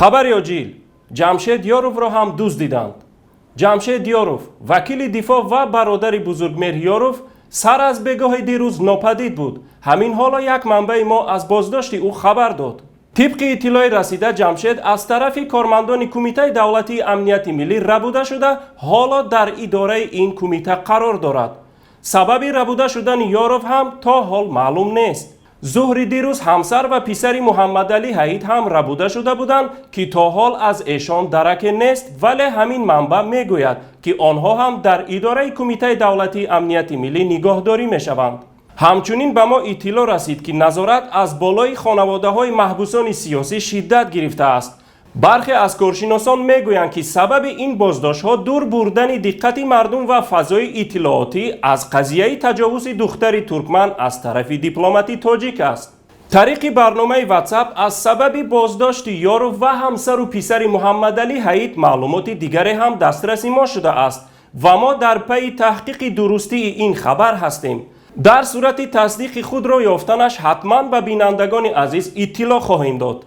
Хабари оҷил: Ҷамшед Ёровро ҳам дуздиданд. Ҷамшед Ёров, вакили дифоъ ва бародари Бузургмеҳр Ёров, сар аз бегоҳи дирӯз нопадид буд. Ҳамин ҳоло як манбаи мо аз боздошти ӯ хабар дод. Тибқи иттилои расида, Ҷамшед аз тарафи кормандони Кумитаи давлатии амнияти миллӣ рабуда шуда, ҳоло дар идораи ин кумита қарор дорад. Сабаби рабуда шудани Ёров ҳам то ҳол маълум нест. Зуҳри дирӯз ҳамсар ва писари Муҳаммадалӣ Ҳаид ҳам рабуда шуда буданд, ки то ҳол аз эшон дараке нест, вале ҳамин манбаъ мегӯяд, ки онҳо ҳам дар идораи Кумитаи давлатии амнияти миллӣ нигоҳдорӣ мешаванд. Ҳамчунин ба мо иттилоъ расид, ки назорат аз болои хонаводаҳои маҳбусони сиёсӣ шиддат гирифтааст. Бархе аз коршиносон мегӯянд, ки сабаби ин боздоштҳо дур бурдани диққати мардум ва фазои иттилоотӣ аз қазияи таҷовузи духтари туркман аз тарафи дипломати тоҷик аст. Тариқи барномаи WhatsApp аз сабаби боздошти Ёров ва ҳамсару писари Муҳаммадалӣ Ҳаид маълумоти дигаре ҳам дастраси мо шудааст ва мо дар пайи таҳқиқи дурустии ин хабар ҳастем. Дар сурати тасдиқи худро ёфтанаш ҳатман ба бинандагони азиз иттилоъ хоҳем дод.